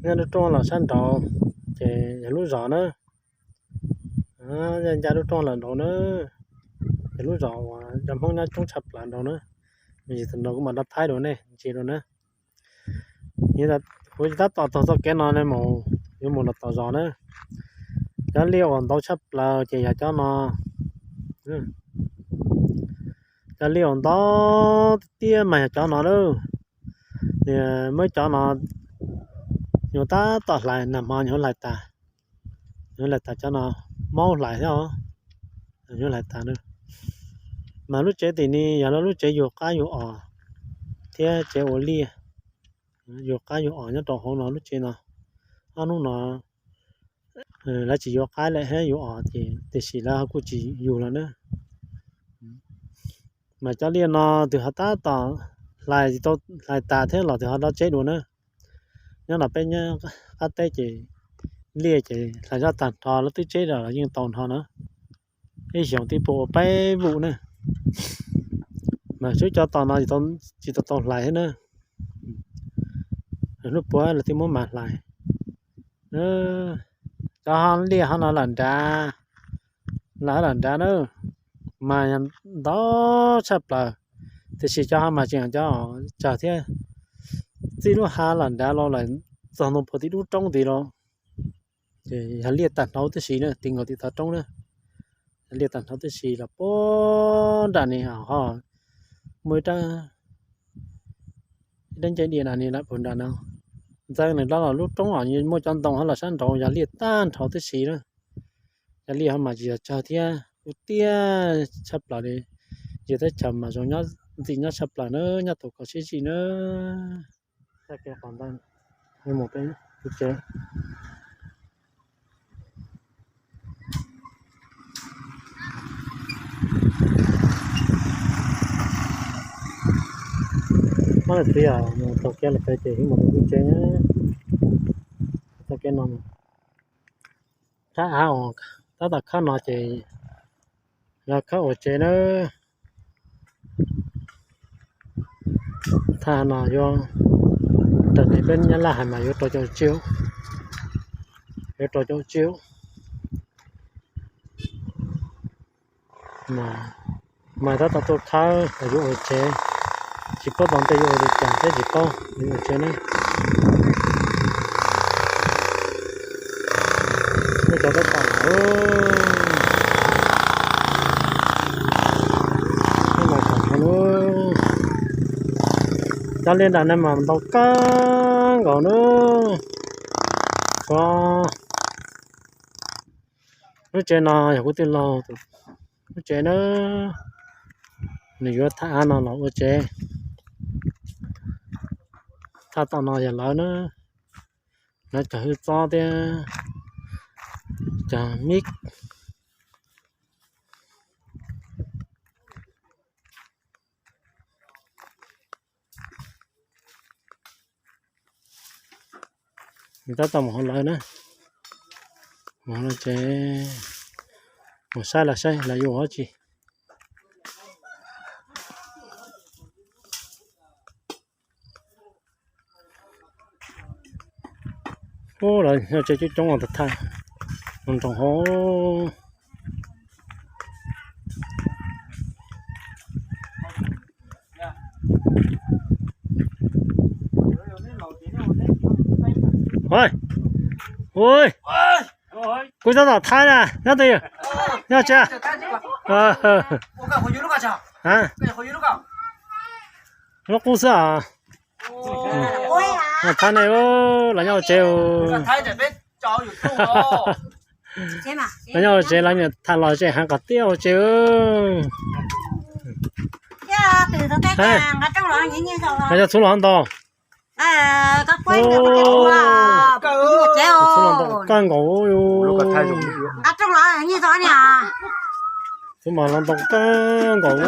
Nyob lub roob los sab nraud, ces yog lub zos na. Ncaj lub roob los nraud na, yog lub zos uas cov Hmoob nyob coob tshaj plaws nraud na. Yog thaum nraud kuv mam rov thaij rau nej ntsia rau na. Kuv tab tom taug txoj kev no ne mus, yuav mus los tom zos na. Cov liaj uas ntau tshaj plaws ces yog cov no. Cov liaj uas ntau tiag tiag mas yog cov no lawm. Muab cov no, nyuag tab tom hlais, nag hmo nyuag hlais tas, nyuag hlais tas cov no, maub hlais thiab os, nyuag hlais tas na. Mas lub tsev tim ni yog lub tsev yug qab yug os thiab tsev ua liaj yug qab yug os nyob rau hauv no lub tsev no. Ob hnub no lawv tsis yuav qaib lawm thiab yug os ces tiam sis lawv kuj tsis yug lawm na. Mas cov liaj no tus ho tab tom hlais, hlais tas thiab los tus ho dob tseb dua na. Nyob no peb nyob qab teb ces liaj ces hlais zoj tag nrho, lawv twb tseb los yeej tau nrho na. Ib xyoos tib puas ua peb vum na. Mas swb cov tos no tsis tau tau hlais thiab na. Hnub puav lawv twb muab mas hlais. Cov liaj ho no lawm nrad, lawm lawm nrad na, mas ntau tshaj plaws. Tiam sis cov ho mas tseem cov tsawg thiab. Txij lub hav lawm nrad los lawm txog ntoo puag tim lub roob tid los, ces yog liaj tag nrho tib si na, ti nkaus tim tog roob na. Yog liaj tag nrho tib si los puag nram ni ho muaj ib rab, ib rab ncej diam na ni lawm puag nram no. Ntxeev nws los lub roob os, muaj cov ntoo ho los sab nraud yog liaj tag nrho tib si na. Cov liaj ho mas tsis yog tsawg thiab, ub tiag tshaj plaws li. Yog teb chaws mas zoo nyob ntxim nyob tshaj plaws na, nyob tau kom sib zim na. Txoj kev qos ntawd, mus peb lub tsev. Muab lawm txiv os, mus taug kev lawm pem ces wb mus pem lub tsev. Taug kev no, thaj av uas tab tom khawb no ces yog khawb ua tsev na. Thaj no yuav, raws li peb Nyab Laj hais mas yuav rau caum tsiaum, yuav rau caum tsiaum. Mas tab tom tuaj khawb yuav ua tsev, tsis paub tau ntej yuav ua li cas thiab, tsis paub yuav ua tsev ne. Muaj cov tab tom, cov liaj nram no mas ntau kawg nkaus na. Lub tsev no yog kuv tij laug lub tsev na, nws yuav thaj av no los ua tsev. Thaj tom no yog lawv na, lawv cog hwj txob thiab cog mib. Nws tab tom mus hauv lawv na, mus hauv lawv tsev, mus saib lawv saib lawv yuav ua dab tsi. Ub, lawv nyob tsev coob coob ua tag thaj, nroo hauv. Ui, ui, kuv tab tom thaij na, nyob twg, nyob tsev. Lub qub xwb os. Thaij ne, lawv nyob ua tsev. Lawv nyob ua tsev, lawv niam tham los tsev heev qhov tiab ua tsev. Lawv yog txhub los ntau. Txhub los ntau kawg nkaus. Txhub mas los ntau kawg nkaus.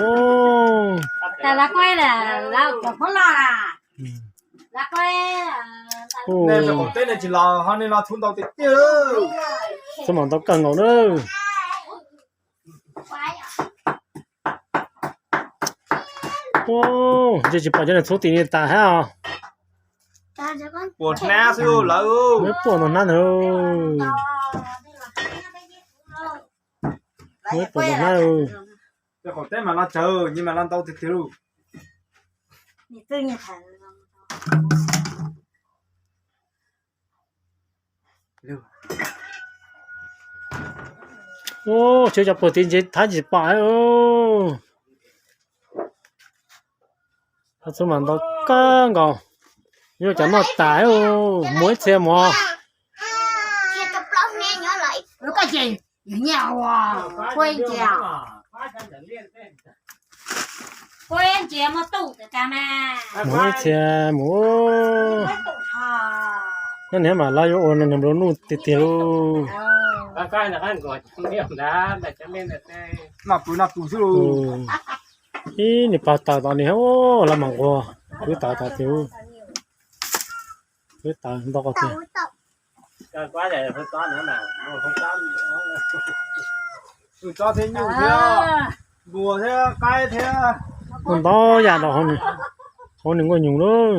Txhub mas ntau kawg nkaus na. Ub, ntshe tsis pom cov niag txhub tim ni tas thiab os. Puas hnab xwb lawm. Muab puas tus hnab ntawd. Muab puas tus hnab. Qhov teb mas los tsawg, nyiaj mas los ntau tiag tiag lauj. Ub, tsis cov puag tid ntshe thab tsis pom. Txhua mas ntau kawg nkaus. Yuav cov noj tas, mus ib txhia mus. Mus ib txhia mus. Nyob niam mas lawv yuav ua nws nplua nuj tiag tiag lauj. Noj pw noj pw xwb lauj. Ib niag pog tawm tom niag, lawv mas nquag, kwv tawv tod tiag. Kwv tawv ntau tiag. Tsob thiab nyuj thiab npua thiab qaib thiab, ntau yam rau hauv nws, nkuaj nyuj lauj.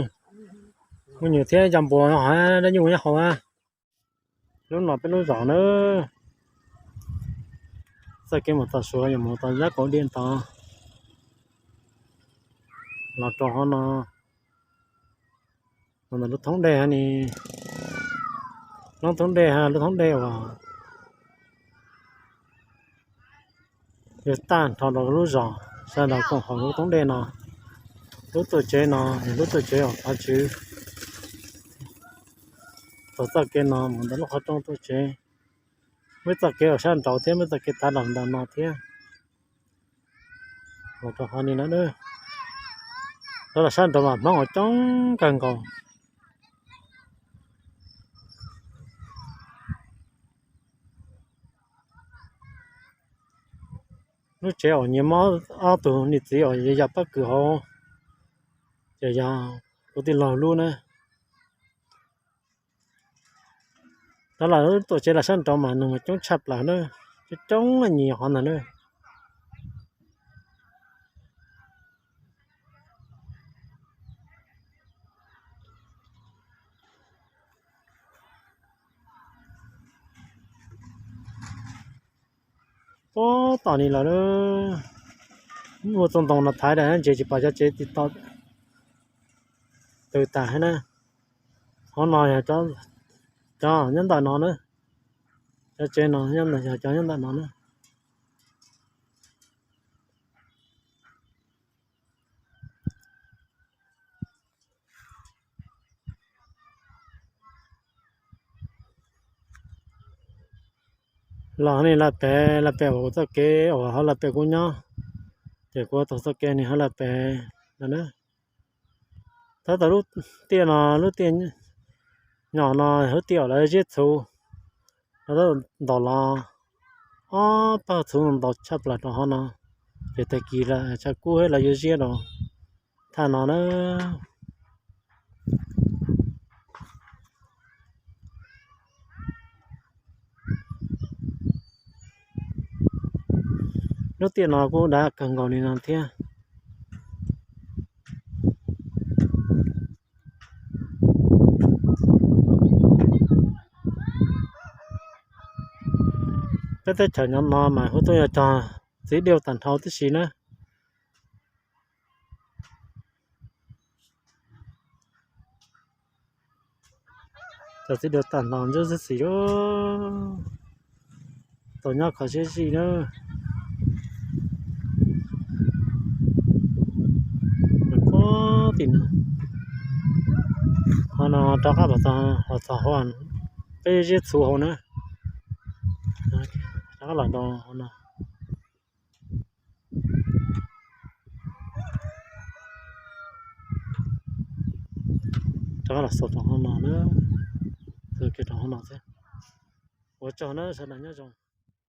Nkuaj nyuj thiab cov npua no, dab nyuj nyob hauv. Lub no peb lub zos na. Txoj kev mus txog Suav yuav mus tau Zab Kaum Diam tod, los rau hauv no. Ntawm lub thoob dej ni, lub thoob dej, lub thoob dej uas yog tag nrho rau lub zos, sawv daws koom haum lub thoob dej no. Lub tuam tsev no yog lub tuam tsev uas thov tswv txog txoj kev no mus ntawm lub qhov rooj tuam tsev. Muaj txoj kev uas sab nraud thiab muaj txoj kev tav los ntawm no thiab. Los rau qhov ni na, rau los sab nraud mas Hmoob uas coob kawg nkaus. Lub tsev uas nyias mob ob tug niam txiv uas yog pob kws hauv, ces yog kuv tij laug lub na. Rov los lub tuam tsev los sab nraud mas nws mas coob tshaj plaws na, coob coob nyuag qhov ntag na. Puag tom ni lawm, muaj txoj ntoo no thaiv da ntses tsis pom cov tsev tim tom tws tas thiab na. Qhov no yog cov nyob ntawm no na, cov tsev no yog cov nyob ntawm no na. Los ni lawm pem, lawm pem uas kuv txoj kev uas hauv lawm pem kuv nyob, ces kuv taug txoj kev ni hauv lawm pem lawm na. Tab tom lub tiaj no, lub tiaj nyom no lub tiaj uas lawv ziab txhuv, lawv ntaus los ob pawg txhuv ntau tshaj plaws rau hauv no, ces tag kis lawv tshav kub thiab lawv yuav ziab rau thaj no na. Lub tiaj no kuj dav kawg nkaus li no thiab. Peb teb chaws nyob no mas kuj tuaj yog cog txiv diaj tag nrho tib si na. Cog txiv diaj tag nrho ntsuab xwb xis, tau nyob kho siab zim na. Puag tim no, qhov no rov qab los txog hauv, peb ziab txhuv hauv na. Rov qab los rau hauv no. Rov qab los xaus rau hauv no na, xaus kiag rau hauv no xwb. Ua tsaug na, sawv daws nyob zoo.